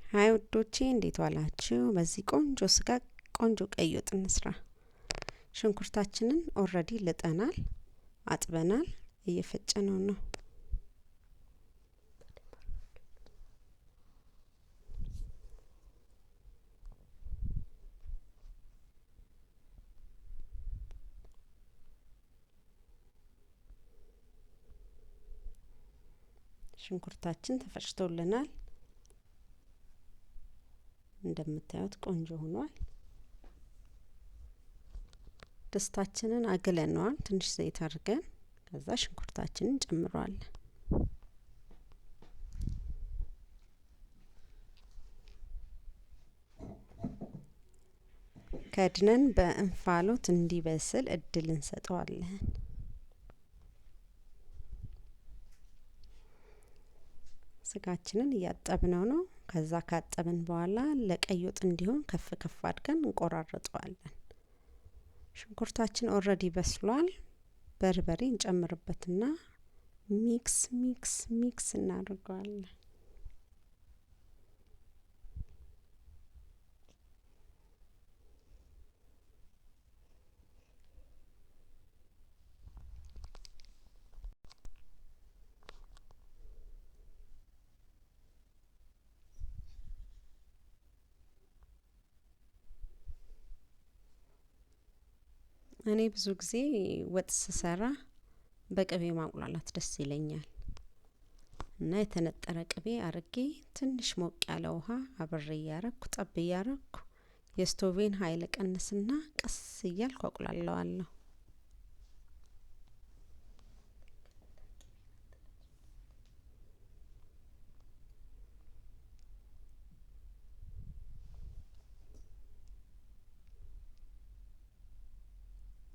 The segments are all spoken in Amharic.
Hi ውዶቼ፣ እንዴት ዋላችሁ? በዚህ ቆንጆ ስጋ ቆንጆ ቀይ ወጥ እንስራ። ሽንኩርታችንን already ልጠናል፣ አጥበናል፣ እየፈጨነው ነው። ሽንኩርታችን ተፈጭቶልናል። እንደምታዩት ቆንጆ ሆኗል። ድስታችንን አግለነዋል። ትንሽ ዘይት አድርገን ከዛ ሽንኩርታችንን እንጨምረዋለን። ከድነን በእንፋሎት እንዲበስል እድል እንሰጠዋለን። ስጋችንን እያጠብነው ነው። ከዛ ካጠብን በኋላ ለቀይ ወጥ እንዲሆን ከፍ ከፍ አድርገን እንቆራርጠዋለን። ሽንኩርታችን already በስሏል። በርበሬ እንጨምርበትና mix mix mix እናደርገዋለን። እኔ ብዙ ጊዜ ወጥ ስሰራ በቅቤ ማቁላላት ደስ ይለኛል እና የተነጠረ ቅቤ አርጌ ትንሽ ሞቅ ያለ ውሃ አብሬ እያረኩ ጠብ እያረኩ የስቶቬን ኃይል ቀንስና ቀስ እያልኩ አቁላለዋለሁ።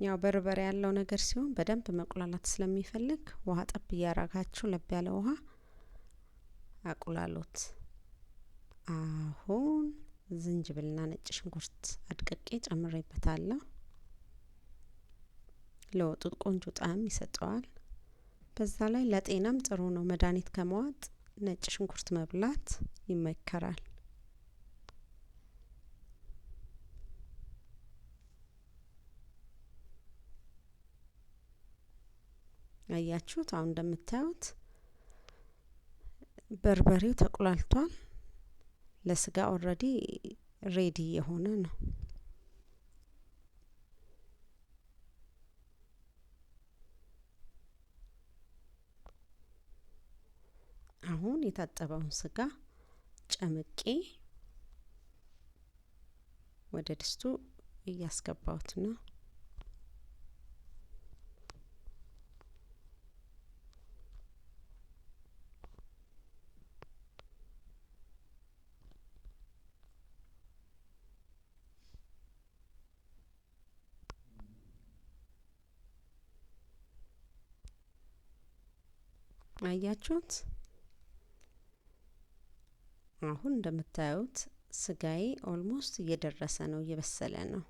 ያው በርበሬ ያለው ነገር ሲሆን በደንብ መቁላላት ስለሚፈልግ ውሃ ጠብ እያረጋችሁ ለብ ያለ ውሃ አቁላሉት። አሁን ዝንጅብልና ነጭ ሽንኩርት አድቅቄ ጨምሬበታለሁ። ለወጡ ቆንጆ ጣዕም ይሰጠዋል። በዛ ላይ ለጤናም ጥሩ ነው። መድኃኒት ከመዋጥ ነጭ ሽንኩርት መብላት ይመከራል። አያችሁት? አሁን እንደምታዩት በርበሬው ተቁላልቷል። ለስጋ already ready የሆነ ነው። አሁን የታጠበውን ስጋ ጨምቄ ወደ ድስቱ እያስገባሁት ነው። አያችሁት? አሁን እንደምታዩት ስጋዬ almost እየደረሰ ነው፣ እየበሰለ ነው።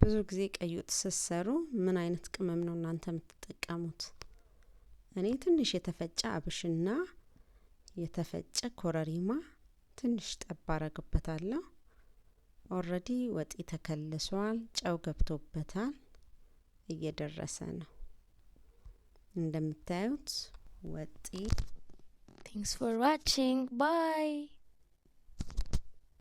ብዙ ጊዜ ቀይ ወጥ ስትሰሩ ምን አይነት ቅመም ነው እናንተ የምትጠቀሙት? እኔ ትንሽ የተፈጨ አብሽና የተፈጨ ኮረሪማ ትንሽ ጠብ አረግበታለሁ። Already ወጤ ተከልሷል፣ ጨው ገብቶበታል፣ እየደረሰ ነው። እንደምታዩት ወጤ Thanks for watching. Bye.